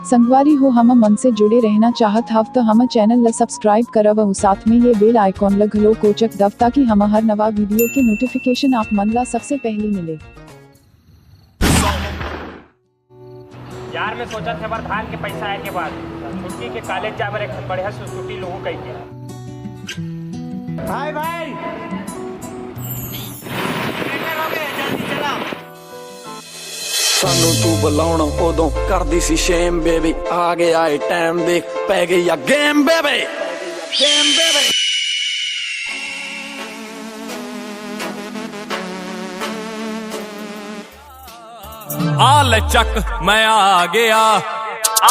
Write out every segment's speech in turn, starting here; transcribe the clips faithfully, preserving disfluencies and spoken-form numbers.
संगवारी हो, हमन से जुड़े रहना चाहत हव त हमर channel ला subscribe करव अउ साथ में ये bell icon ला घलो कोचक दव, ताकि हमर हर नवा video के notification आप मन ला सबसे पहली मिले। यार, मैं सोचत हे, बर धान के पैसा आए के बाद छुट्टी के कॉलेज जाए बर एक ठन बढ़िया से स्कूटी लूहूं कहिके। भाई, भाई, लेटर हो गए, जल्दी चला। ਸਾਨੂੰ ਤੂੰ ਬੁਲਾਉਣਾ ਉਦੋਂ ਕਰਦੀ ਸੀ ਸ਼ੇਮ ਬੇਬੀ। ਆ ਗਿਆ ਏ ਟਾਈਮ, ਦੇਖ ਪੈ ਗਈ ਆ ਗੇਮ ਬੇਬੀ। Game baby. ਆ ਲੈ ਚੱਕ, ਮੈਂ ਆ ਗਿਆ।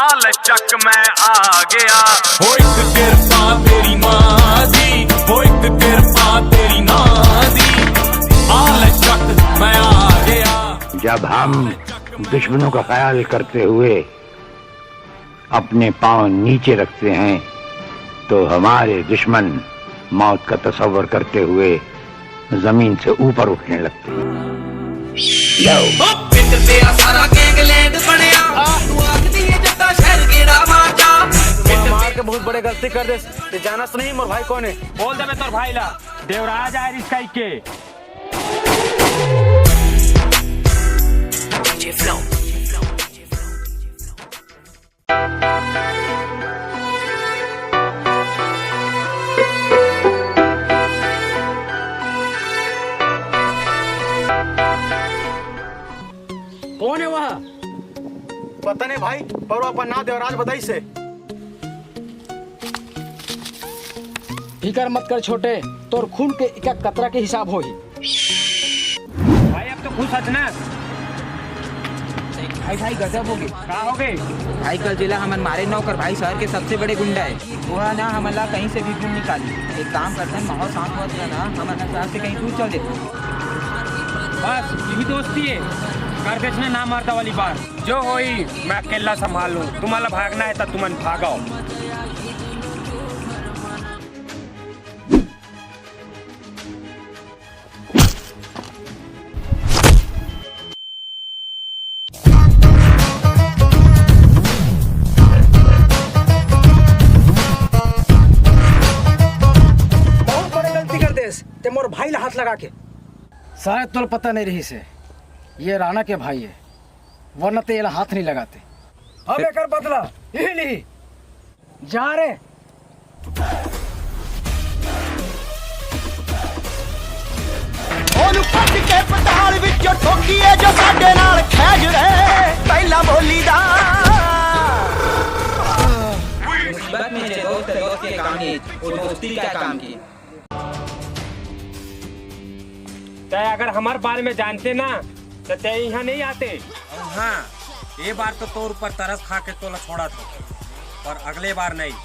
ਆ ਲੈ ਚੱਕ, ਮੈਂ ਆ ਗਿਆ। ਓ ਇੱਕ ਕਿਰਪਾ ਤੇਰੀ ਮਾਂ ਦੀ, ਓ ਇੱਕ ਕਿਰਪਾ ਤੇਰੀ ਮਾਂ ਦੀ। ਆ ਲੈ ਚੱਕ, ਮੈਂ ਆ ਗਿਆ। जब हम दुश्मनों का ख्याल करते हुए अपने पांव नीचे रखते हैं, तो हमारे दुश्मन मौत का तसव्वर करते हुए जमीन से ऊपर उठने लगते हैं। ਪਿੰਡ ਤੇ ਆ ਸਾਰਾ ਗੈਂਗਲੈਂਡ ਬਣਿਆ। ਤੂੰ ਆਖਦੀ ਏ ਜੱਟਾ ਸ਼ਹਿਰ ਗੇੜਾ ਮਾਰਦਾ। मार के बहुत बड़े गलती कर दे। ते जानस नहीं मोर भाई कौन है? बोल देबे तोर भाई ला, देवराज आय रिस कहिके। कौन है वह? पता नहीं भाई, पर वो अपन नाम देवराज बताई से। फिकर मत कर छोटे, तोर खून के एक एक कतरा के हिसाब होही। भाई, अब तो खुश हस ना? भाई, भाई, गजब हो गए। का हो गए? भाई, कल जिला हमन मारे नौकर भाई, शहर के सबसे बड़े गुंडा है। वो है ना, हमन ला कहीं से भी गुम निकाली। एक काम करते हैं, माहौल शांत हुआ था ना, हमन शहर से कहीं दूर चल देते। बस यही दोस्ती है, कर देस ना, ना मरदा वाली बात। जो होई, मैं अकेला संभाल लूं। तुम्हारा भागना है तो तुमन भागो। बहुत बड़े गलती कर देस ते मोर भाई ला हाथ लगा के। शायद तोला पता नहीं रहिसे, ये राणा के भाई है, वरना ते एला हाथ नहीं लगाते। अब एकर बदला यही ली। जा रे। ਉਹਨੂੰ ਪੱਟ ਕੇ ਪਤਾਲ ਵਿੱਚੋਂ, ਠੋਕੀਏ ਜੋ ਸਾਡੇ ਨਾਲ ਖੈਜ ਰੇ, ਪਹਿਲਾਂ ਬੋਲੀ ਦਾ। मुसीबत में जे दोस्त है, दोस्त के काम की, वो दोस्ती क्या काम की। तय अगर हमारे बारे में जानते ना, तो तय यहाँ नहीं आते। हाँ, ये बार तो तोर ऊपर तरस खा के तोला छोड़ा था, पर अगले बार नहीं।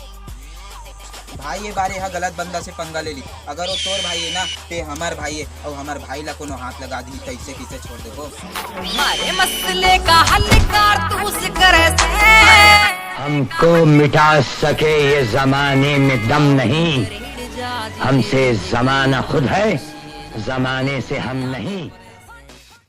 भाई, ये बार यह गलत बंदा से पंगा ले ली। अगर वो तोर भाई है ना, ते हमार भाई है, और हमार भाई ला कोनो हाथ लगा दी, तो इसे किसे छोड़ देबो? हमारे मसले का हल कारतूस करे से। हमको मिटा सके ये जमाने में दम नहीं, हमसे जमाना खुद है, जमाने से हम नहीं।